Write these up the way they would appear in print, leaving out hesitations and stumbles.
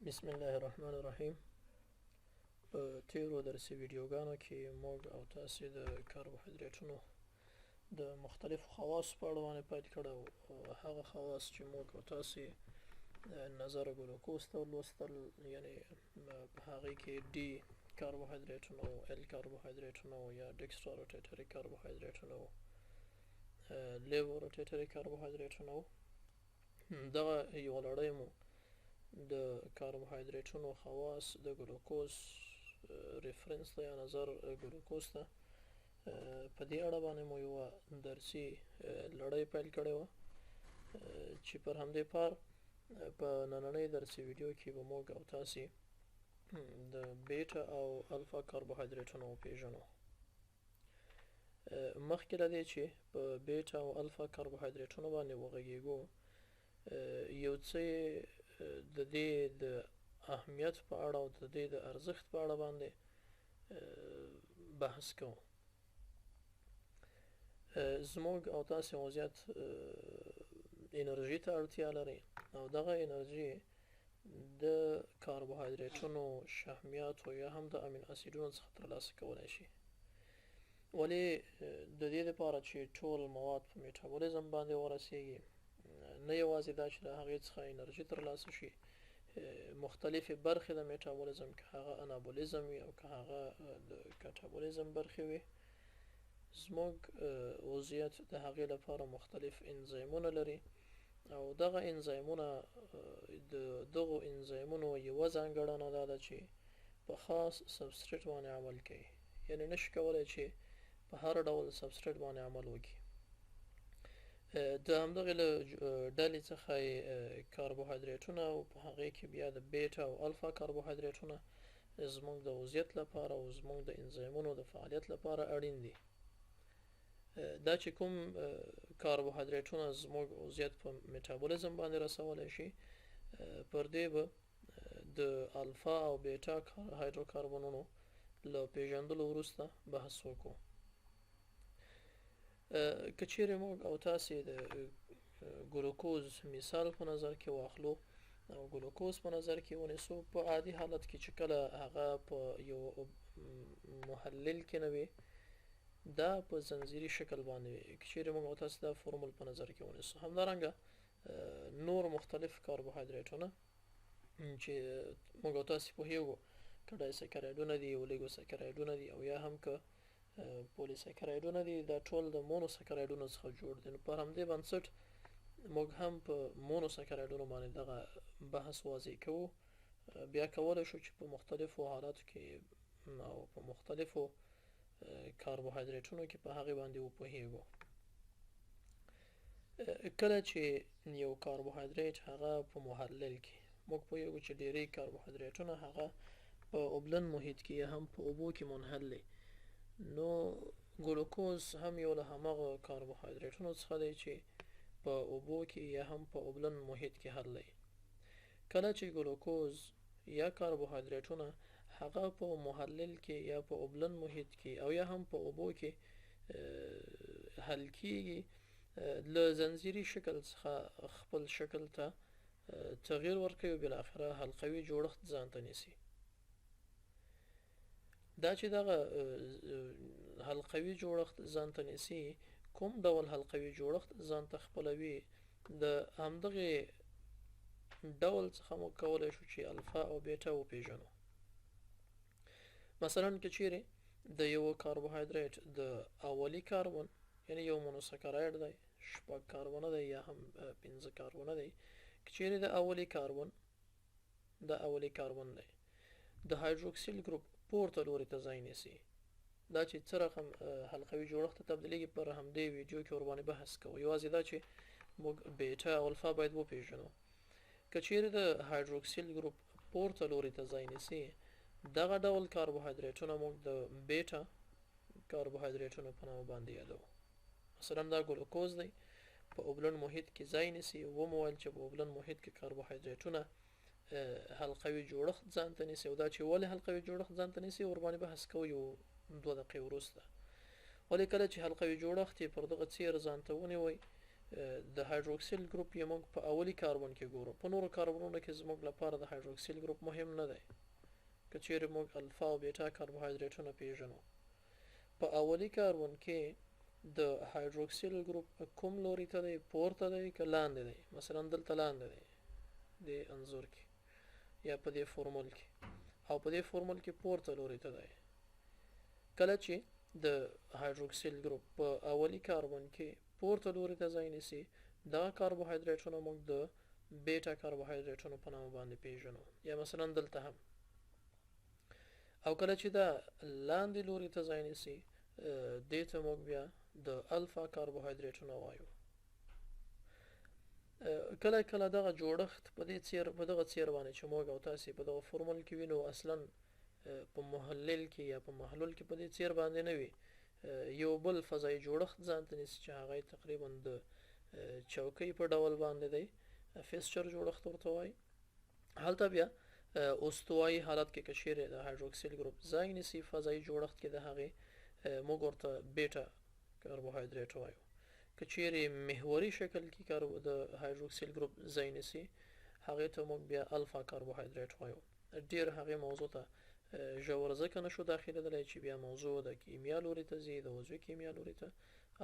بسم الله الرحمن الرحیم. په تیرو درسي ویډیوګانو کې موږ او تاسې د کاربوهایدریټونو د مختلفو خواصو په اړه باندې پیل کړی او هغه خواص چې موږ او تاسې نظر ګلوکوز ته ولوستل، یعنې په هغې کې ډي کاربوهایدریټونه وو، ال کاربوهایدریټونه وو، یا ډیکسټرا روټیټري کاربوهایدریټونه وو، لیو روټیټري کاربوهایدریټونه وو. دغه یوه لړۍ مو د کاربوهایدریټونو خواص د ګلوکوز ریفرنس ته یا نظر ګلوکوز ته په دې اړه باندې مو یوه درسي لړۍ پیل کړې وه چې پر همدې پار په نننۍ درسي ویډیو کې به موږ او تاسې د بیټا او الفا کاربوهایدریټونو وپیژنو. مخکې له دې چې په بیټا او الفا کاربوهایدریټونو باندې وغږیږو، یو څه د دې د اهمیت په اړه او د دې د ارزښت په اړه باندې بحث کوو. زموږ او تاسې وضعیت انرژي ته اړتیا لري او دغه انرژي د کاربوهایدریټونو، شحمیاتو یا هم د امین اسیدونو څخه ترلاسه کولی شي. ولې د دې لپاره چې ټول مواد په میټابولیزم باندې ورسیږي، نه یوازې دا چې له هغې څخه انرژي ترلاسه شي، مختلفې برخې د میټابولیزم، که هغه انابولیزم وي او که هغه د کټابولیزم برخې وي، زموږ وضعیت د هغې لپاره مختلف انزایمونه لري او دغه انزایمونه، د دغو انزایمونو یوه ځانګړنه دا ده چې په خاص سبستریټ باندې عمل کوي، یعنې نشي کولی چې په هر ډول سبستریټ باندې عمل وکړي. د همدغې له ډلې څخه یې کاربوهایدریټونه او په هغې کې بیا د بیټا او الفا کاربوهایدریټونه زموږ د وضعیت لپاره او زموږ د انزایمونو د فعالیت لپاره اړین دي. دا چې کوم کاربوهایدریټونه زموږ وضعیت په میټابولیزم باندې رسولی شي، پر دې به د الفا او بیټا هایدروکاربنونو له پیژندلو وروسته بحث وکړو. که چیرې موږ او تاسې د ګلوکوز مثال په نظر کې واخلو او ګلوکوز په نظر کې ونیسو، په عادي حالت کې چې کله هغه په یو محلل کې نه وي، دا په زنځیري شکل باندې وي. که چیرې موږ او تاسې دا فورمول په نظر کې ونیسو، همدارنګه نور مختلف کاربوهایدریټونه چې موږ او تاسې پوهیږو، که ډایسکرایډونه دي، اولیګوسکرایډونه دي، او یا هم که پولیسکرایډونه دي، دا ټول د مونوسکرایډونو څخه جوړ دي. نو پر همدې بنسټ موږ هم په مونوسکرایډونو باندې دغه بحث واضح کوو. بیا کولی شو چې په مختلفو حالاتو کې او په مختلفو کاربوهایدریټونو کې په هغې باندې وپوهیږو. کله چې یو کاربوهایدریټ هغه په محلل کې، موږ پوهیږو چې ډیری کاربوهایدریټونه هغه په اوبلن محیط کې یا هم په اوبو کې منحل دي، نو ګلوکوز هم یو له هماغه کاربوهایدریټونو څخه دی چې په اوبو کې یا هم په اوبلن محیط کې حل دی. کله چې ګلوکوز یا کاربوهایدریټونه هغه په محلل کې یا په اوبلن محیط کې او یا هم په اوبو کې حل کیږي، له زنځیري شکل څخه خپل شکل ته تغییر ورکوي او بالاخره حلقوي جوړښت ځان ته نیسي. دا چې دغه حلقوي جوړښت ځان ته نیسي، کوم ډول حلقوي جوړښت ځان ته خپلوي، د همدغې ډول څخه موږ کولی شو چې الفا او بیټا وپیژنو. مثلا که چیرې د یو کاربوهایدریټ د اولي کاربن، یعنی یو مونوسکرایډ دی، 6 کاربونه دی یا هم 5 کاربونه دی، که چیرې د اولي کاربن، د اولي کاربن دی، د هایدروکسیل ګروپ پورته لوري ته ځای نیسي، دا چې څه رقم حلقوي جوړښت ته تبدیلیږي پر همدې ویډیو کې ورباندې بحث کوو. یوازې دا چې موږ بیټا او الفا باید وپیژنو. که چیرې د هایدروکسیل ګروپ پورته لوري ته ځای نیسي، دغه ډول کاربوهایدریټونه موږ د بیټا کاربوهایدریټونو په نامه باندې یادوو. مثلا دا ګلوکوز دی، په اوبلن محیط کې ځای نیسي. ومو ویل چې په اوبلن محیط کې کاربوهایدریټونه حلقوي جوړښت ځان ته نیسي، او دا چې ولې حلقوي جوړښت ځان ته نیسي ورباندې بحث کوو یو 2 دقیقې وروسته. ولې کله چې حلقوي جوړښت یې پر دغه څیر ځان ته ونیوی، د هایدروکسیل ګروپ یې موږ په اولي کاربن کې ګورو. په نورو کاربنونو کې زموږ لپاره د هایدروکسیل ګروپ مهم نه دی. که چیرې موږ الفا او بیټا کاربوهایدریټونه پیژنو، په اولي کاربن کې د هایدروکسیل ګروپ کوم لوري ته دی؟ پورته دی که لاندې دی؟ مثلا دلته لاندې دی دې انځور کې یا په دې فورمول کې، او په دې فورمول کې پورته لوري ته دی. کله چې د هایدروکسیل ګروپ په اولي کاربن کې پورته لوري ته ځای نیسي، دغه کاربوهایدریټونه موږ د بیټا کاربوهایدریټونو په نامه باندې پیژنو، یا مثلا دلته هم. او کله چې دا لاندې لوري ته ځای نیسي، دې ته موږ بیا د الفا کاربوهایدریټونه وایو. کله کله دغه جوړښت په دې څیر، په دغه څیر باندې چې موږ او تاسې په دغه فورمول کې وینو، اصلا په محلل کې یا په محلول کې په دې څیر باندې نه وي. یو بل فضایي جوړښت ځان ته نیسي چې هغه تقریبا د چوکۍ په ډول باندې دی، فیسچر جوړښت ورته وایي. هلته بیا استوایي حالت کې که چیرې د هایدروکسیل ګروپ ځای نیسي فضایي جوړښت کې د هغې، موږ ورته بیټا کاربوهایدریټ وایو. که چیرې محوري شکل کې د هایدروکسیل ګروپ ځای نیسي، هغې ته موږ بیا الفا کاربوهایدریټ وایو. ډیر هغې موضوع ته ژور ځکه نشو داخلېدلی چې بیا موضوع د کیمیا لوري ته ځي، د عضوي کیمیا لوري ته،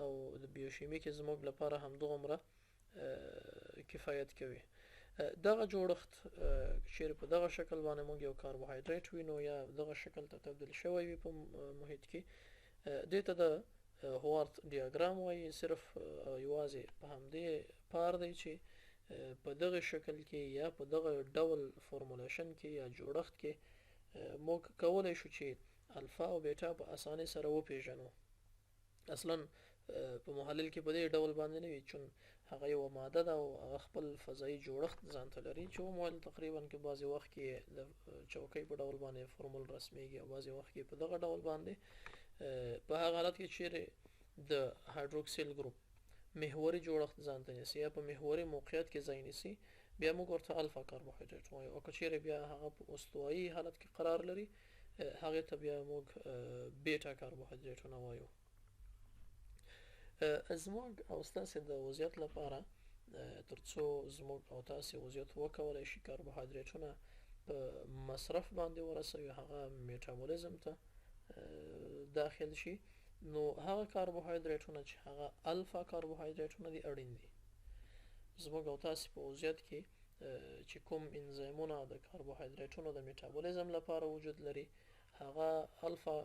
او د بیوشیمي کې زموږ لپاره همدغومره کفایت کوي. دغه جوړښت چیرې په دغه شکل باندې موږ یو کاربوهایدریټ وینو یا دغه شکل ته تبدیل شوی وي په محیط کې، دې ته د هوارت دیاګرام وایي. صرف یوازې په همدې پار دی چې په دغه شکل کې یا په دغه ډول فورمولیشن کې یا جوړښت کې موږ کولی شو چې الفا او بیټا په اسانۍ سره وپیژنو. اصلا په محلل کې په دې ډول باندې نه وي، چون هغه یوه ماده ده او هغه خپل فضایي جوړښت ځانته لري چې ومویل تقریبا کې بعضې وخت کې د چوکۍ په ډول باندې فورمول رسمیږي او بعضې وخت کې په دغه ډول باندې. په هغه حالت کې چیرې د هایدروکسیل ګروپ محوري جوړښت ځانته نیسي یا په محوري موقعیت کې ځای نیسي، بیا موږ ورته الفا کاربوهایدریټ وایو، او که چیرې بیا هغه په استوایي حالت کې قرار لري، هغې ته بیا موږ بیټا کاربوهایدریټونه وایو. زموږ او ستاسې د وضعیت لپاره، ترڅو زموږ او تاسې وضعیت وکولی شي کاربوهایدریټونه په مصرف باندې ورسوي، هغه میټابولیزم ته داخل شي، نو هغه کاربوهایدریټونه چې هغه الفا کاربوهایدریټونه دي اړین دي. زموږ او تاسې په وضعیت کې چې کوم انزایمونه د کاربوهایدریټونو د میټابولیزم لپاره وجود لري، هغه الفا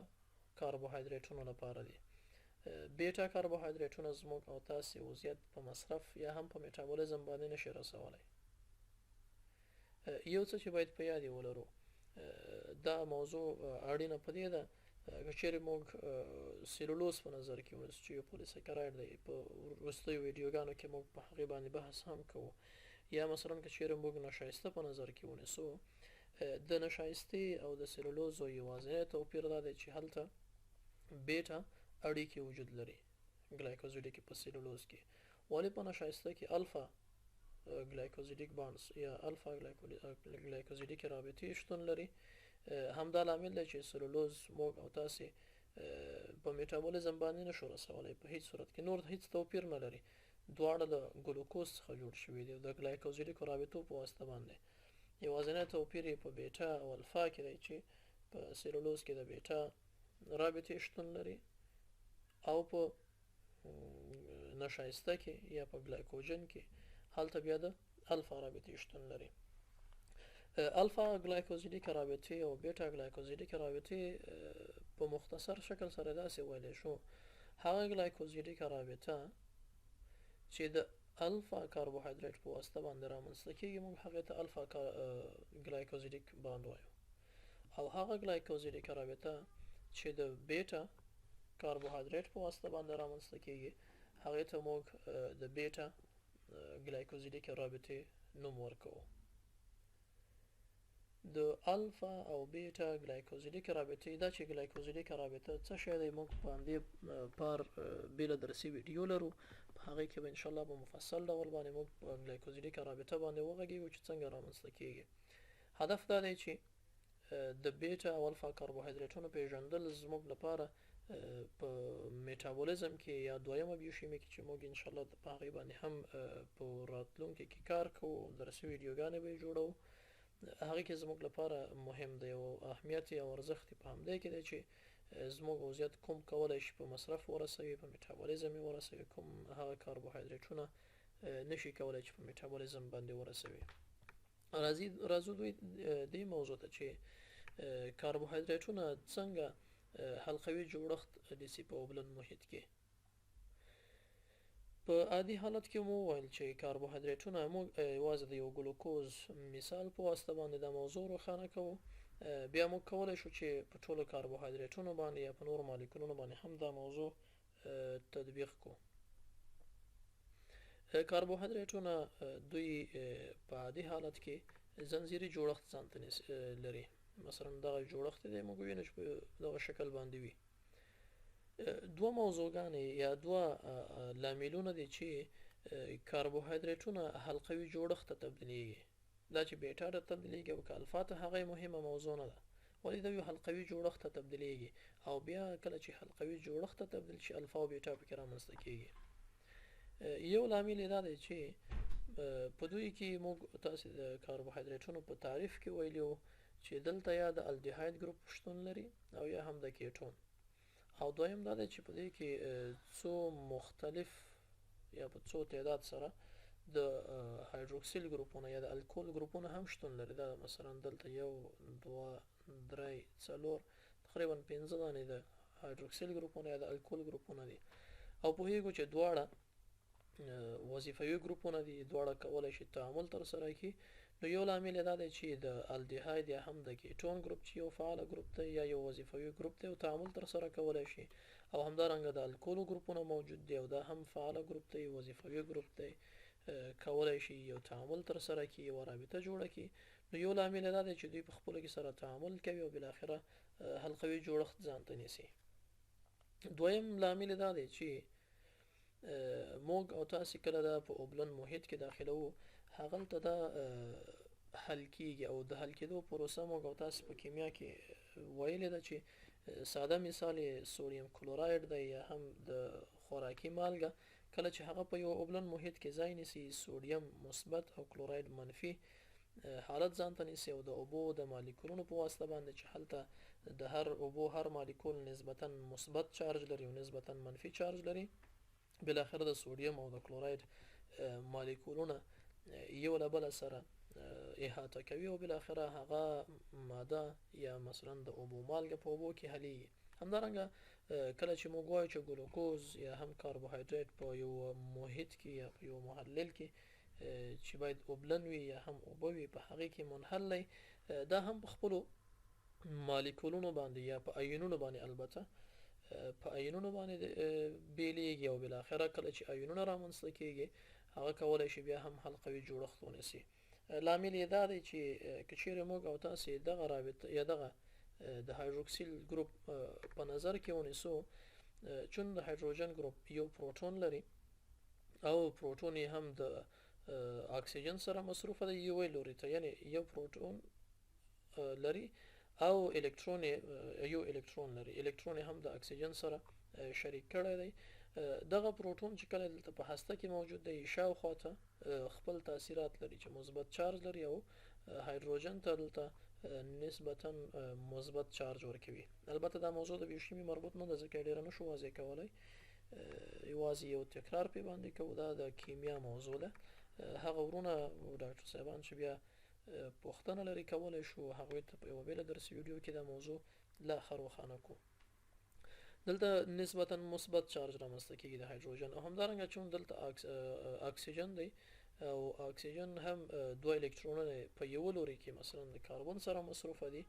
کاربوهایدریټونو لپاره دي. بیټا کاربوهایدریټونه زموږ او تاسې وضعیت په مصرف یا هم په میټابولیزم باندې نشي رسولی. یو څه چې باید په یاد یې ولرو، دا موضوع اړینه په دې ده، که چیرې موږ سیلولوز په نظر کې ونیسو چې یو پولیسکرایډ دی، په وروستیو ویډیوګانو کې موږ په هغې باندې بحث هم کوو، یا مثلا که چیرې موږ نشایسته په نظر کې ونیسو، د نشایستې او د سیلولوزو یوازینی توپیر دا دی چې هلته بیټا اړیکې وجود لري ګلایکوزیډیک په سیلولوز کې، ولې په نشایسته کې الفا ګلایکوزیډیک بانډز یا الفا ګلایکوزیډیک رابطې شتون لري. همدا لامل دی چې سلولوز موږ او تاسې په میټابولیزم باندې نشو رسولی په هیڅ صورت کې، نور هیڅ توپیر نه لري، دواړه له ګلوکوز څخه جوړ شوي دي د ګلایکوزیډیکو رابطو په واسطه باندې. یوازینی توپیر یې په بیټا او الفا کې دی چې په سلولوز کې د بیټا رابطې شتون لري او په نشایسته کې یا په ګلایکوجن کې هلته بیا د الفا رابطې شتون لري. الفا ګلایکوزیډیک رابطې او بیټا ګلایکوزیډیک رابطې په مختصر شکل سره داسې ویلی شو، هغه ګلایکوزیډیک رابطه چې د الفا کاربوهایدریټ په واسطه باندې رامنځته کیږي، موږ هغې ته الفا ګلایکوزیډیک باند وایو، او هغه ګلایکوزیډیک رابطه چې د بیټا کاربوهایدریټ په واسطه باندې رامنځته کیږي، هغې ته موږ د بیټا ګلایکوزیډیک رابطې نوم ورکوو. د الفا او بیټا ګلایکوزیډیک رابطې، دا چې ګلایکوزیډیک رابطه څه شی دی، موږ په همدې پار بېله درسي ویډیو لرو، په هغې کې به انشاءالله په مفصل ډول باندې موږ په ګلایکوزیډیک رابطه باندې وغږیږو چې څنګه رامنځته کیږي. هدف دا دی چې د بیټا او الفا کاربوهایدریټونو پیژندل زموږ لپاره په میټابولیزم کې یا دویمه بیوشیمي کې چې موږ ان شاء الله په هغې باندې هم په راتلونکي کې کار کوو، درسي ویډیوګانې به یې جوړوو، هغې کې زموږ لپاره مهم دی او اهمیت یې او ارزښت یې په همدې کې دی چې زموږ وضعیت کوم کولی شي په مصرف ورسوي، په میټابولیزم یې ورسوي، کوم هغه کاربوهایډریټونه نشي کولی چې په میټابولیزم باندې ورسوي. راځي راځو دوی دې موضوع ته چې کاربوهایډریټونه څنګه حلقوي جوړښت نیسي په اوبلن محیط کې. په عادي حالت کې مو وویل چې کاربوهایډریټونه موږ یوازې د یو ګلوکوز مثال په واسطه باندې دا موضوع روښانه کوو. بیا موږ کولی شو چې په ټولو کاربوهایډریټونو باندې یا په نورو مالیکولونو باندې هم دا موضوع تطبیق کو. کاربوهایډریټونه دوی په عادي حالت کې زنځیري جوړښت ځان ته لري. مثلا دغه جوړښت دی موږ وینو چې په دغه شکل باندې وي. دوه موضوعګانې یا دوه لاملونه دي چې کاربوهایډریټونه حلقوي جوړښت ته تبدیلیږي. دا چې بیټا ته تبدیلیږي او که الفا ته، هغه مهمه موضوع نه ده، ولې دا یو حلقوي جوړښت ته تبدیلیږي او بیا کله چې حلقوي جوړښت ته تبدیل شي الفا او بیټا پکې رامنځته کیږي. یو لامل یې دا دی چې په دوی کې موږ تاسې د کاربوهایډریټونو په تعریف کې ویلي وو چې دلته یا د الدیهاید ګروپ شتون لري او یا هم د کیټون، او دویم دا دی چې په دې کې څو مختلف یا په څو تعداد سره د هایدروکسیل ګروپونه یا د الکول ګروپونه هم شتون لري. دا مثلا دلته 1 2 3 4 تقریبا 5 دانې د هایدروکسیل ګروپونه یا د الکول ګروپونه دي، او پوهیږو چې دواړه وظیفوي ګروپونه دي، دواړه کولی شي تعامل ترسره کړي. نو یو لامل یې دا دی چې د الدیهاید یا هم د کیټون ګروپ چې یو فعاله ګروپ دی یا یو وظیفوي ګروپ دی او تعامل ترسره کولی شي، او همدارنګه د الکولو ګروپونه موجود دي او دا هم فعاله ګروپ دی، وظیفوي ګروپ دی، کولی شي یو تعامل ترسره کړي، یوه رابطه جوړه کړي. نو یو لامل یې دا دی چې دوی په خپلو کې سره تعامل کوي او بالاخره حلقوي جوړښت ځان ته نیسي. دویم لامل یې دا دی چې موږ او تاسې کله دا په اوبلن محیط کې داخلوو هغلته دا حل کیږي، او د حل کېدو پروسه موږ او تاسې په کیمیا کې ویلې ده چې ساده مثال یې سوډیم کلوراید دی یا هم د خوراکي مالګه، کله چې هغه په یو اوبلن محیط کې ځای نیسي سوډیم مثبت او کلوراید منفي حالت ځان ته نیسي، او د اوبو د مالیکولونو په واسطه باندې چې هلته د هر اوبو هر مالیکول نسبتا مثبت چارج لري او نسبتا منفي چارج لري، بالاخره د سوډیم او د کلوراید مالیکولونه یو له بله سره احاطه کوي، او بالاخره هغه ماده یا مثلا د اوبو مالګه په اوبو کې حلیږي. همدارنګه کله چې موږ وایو چې ګلوکوز یا هم کاربوهایډریټ په یو محیط کې یا په یو محلل کې چې باید اوبلن وي یا هم اوبه وي په هغې کې منحل دی، دا هم په خپلو مالیکولونو باندې یا په ایونونو باندې، البته په ایونونو باندې بیلیږي، او بالاخره کله چې ایونونه رامنځته کیږي هغه کولی شي بیا هم حلقوي جوړښت ونیسي. لامل یې دا دی چې که چیرې موږ او تاسې دغه رابطه یا دغه د هایدروکسیل ګروپ په نظر کې ونیسو، چون د هایدروجن ګروپ یو پروتون لري او پروتون یې هم د اکسیجن سره مصروفه دی یوې لوري ته، یعنی یو پروتون لري او الکترون یو الکترون لري، الکترون یې هم د اکسیجن سره شریک کړی دی. دغه پروتون چې کله دلته په هسته کې موجود دی شاوخوا ته خپل تاثیرات لري چې مثبت چارج لري او هایدروجن ته دلته نسبتا مثبت چارج ورکوي. البته دا موضوع د بیوشیمي مربوط نه ده ځکه ډېره نشو واضح کولی، یوازې یو تکرار پې باندې کوو، دا د کیمیا موضوع ده. هغه ورونه ډاکټر صاحبان چې بیا پوښتنه لري کولی شو هغوی ته په یوه بېله درسي ویډیو کې دا موضوع لا ښه روښانه کړو. دلته نسبتا مثبت چارج رامنځته کیږي د هایدروجن، او همدارنګه چون دلته اکسیجن دی او اکسیجن هم دوه الکترونونه په یوه لوري کې مثلا د کاربن سره مصروفه دي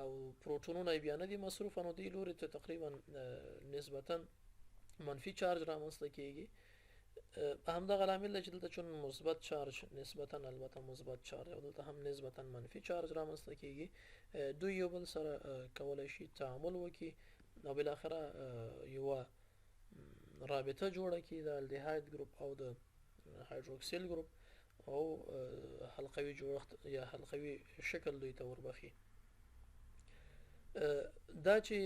او پروتونونه یې بیا نه دي مصروفه، نو دې لوري ته تقریبا نسبتا منفي چارج رامنځته کیږي. همدغه لامل دی چې دلته چون مثبت چارج نسبتا البته مثبت چارج او دلته هم نسبتا منفي چارج رامنځته کیږي، دوی یو بل سره کولی شي تعامل وکړي او بالاخره یوه رابطه جوړه کړي د الدیهاید ګروپ او د هایدروکسیل ګروپ، او حلقوي جوړښت یا حلقوي شکل دوی ته وربخي. دا چې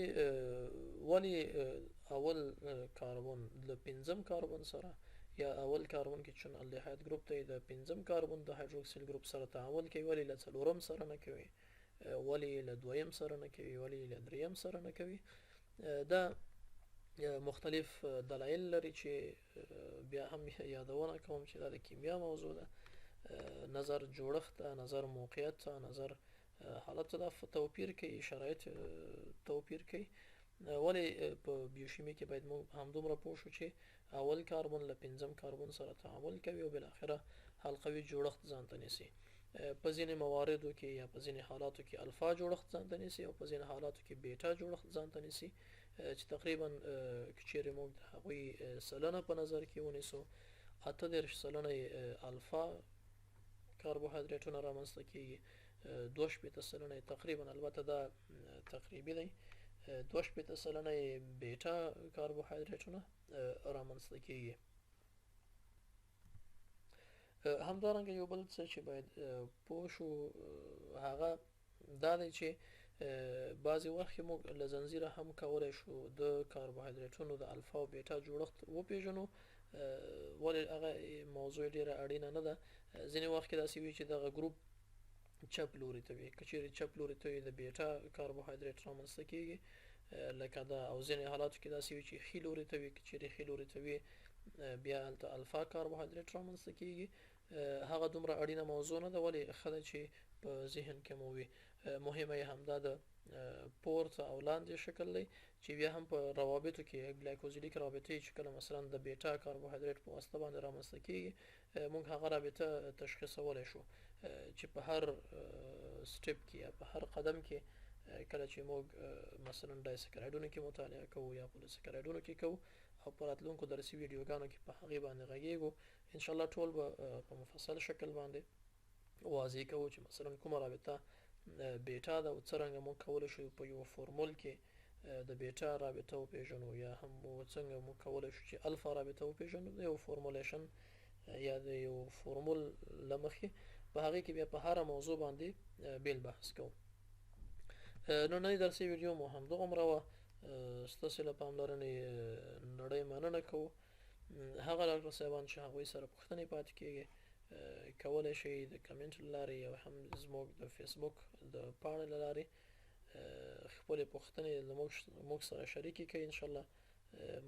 ولې اول کاربن له پنځم کاربن سره یا اول کاربن کې چون الدهاید ګروپ دی، د پنځم کاربن د هایدروکسیل ګروپ سره تعامل کوي، ولې له څلورم سره نه کوي، ولې له دویم سره نه کوي، ولې له دریم سره نه کوي، دا مختلف دلایل لري چې بیا هم یادونه کوم چې دا د کیمیا موضوع ده. نظر جوړښت ته، نظر موقعیت ته، نظر حالت ته دا توپیر کوي، شرایط توپیر کوي. ولې په بیوشیمي کې باید موږ همدومره پوه شو چې اول کاربن له پنځم کاربن سره تعامل کوي او بالاخره حلقوي جوړښت ځان ته نیسي. په ځینې مواردو کې یا په ځینې حالاتو کې الفا جوړښت ځان ته نیسي او په ځینې حالاتو کې بیټا جوړښت ځان ته نیسي، چې تقریبا که چیرې موږ د هغوی سلنه په نظر کې ونیسو، 38% یې الفا کاربوهایدریټونه رامنځته کیږي، 62% یې تقریبا، البته دا تقریبي دی، 62% یې بیټا کاربوهایدریټونه رامنځته کیږي. همدارنګه یو بل څه چې باید پوه شو هغه دا دی چې بعضې وخت کې موږ له زنځیره هم کولی شو د کاربوهایدریټونو د الفا او بیټا جوړښت وپیژنو، ولې هغه موضوع ډیره اړینه نه ده. ځینې وخت کې داسې وي چې دغه ګروپ چپ لوري ته وي، که چیرې چپ لوري ته وي د بیټا کاربوهایدریټ رامنځته کیږي لکه دا، او ځینې حالاتو کې داسې وي چې ښي لوري ته وي، که چیرې ښي لوري ته وي بیا هلته الفا کاربوهایدریټ رامنځته کیږي. هغه دومره اړینه موضوع نه ده، ولې ښه ده چې په ذهن کې مو وي. مهمه یې همدا د پورته او لاندې شکل دی چې بیا هم په روابطو کې ګلایکوزیلیک رابطې چې کله مثلا د بیټا کاربوهایدریټ په واسطه باندې رامنځته کیږي، موږ هغه رابطه تشخیصولی شو چې په هر سټپ کې یا په هر قدم کې کله چې موږ مثلا ډایسکرایډونو کې مطالعه کوو یا پولیسکرایډونو کې کوو او په راتلونکو درسي ویډیوګانو کې په هغې باندې غږیږو، انشاءالله ټول به په مفصل شکل باندې واضح کوو چې مثلا کومه رابطه بیټا ده او څرنګه موږ کولی شو په یو فورمول کې د بیټا رابطه وپیژنو، یا هم څنګه موږ کولی شو چې الفا رابطه وپیژنو د یو فورمولیشن یا د یو فورمول له مخې. په هغې کې بیا په هره موضوع باندې بیل بحث کوو. نننۍ درسي ویډیو مو همدغومره وه. ستاسې له پاملرنې نړۍ مننه کوو. هغه ډاکټر صاحبان چې هغوی سره پوښتنې پاتې کیږي کولی شئ د کمنټ له لارې یا هم زموږ د فیسبوک د پاڼې له لارې خپلې پوښتنې له موږ سره شریکې کړئ. انشاءالله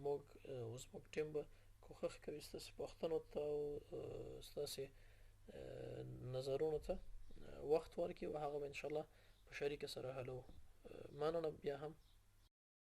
موږ او زموږ ټیم به کوښښ کوي ستاسې پوښتنو ته او ستاسې نظرونو ته وخت ورکړي او هغه به انشاءالله په شریکه سره حلوو. مننه بیا هم.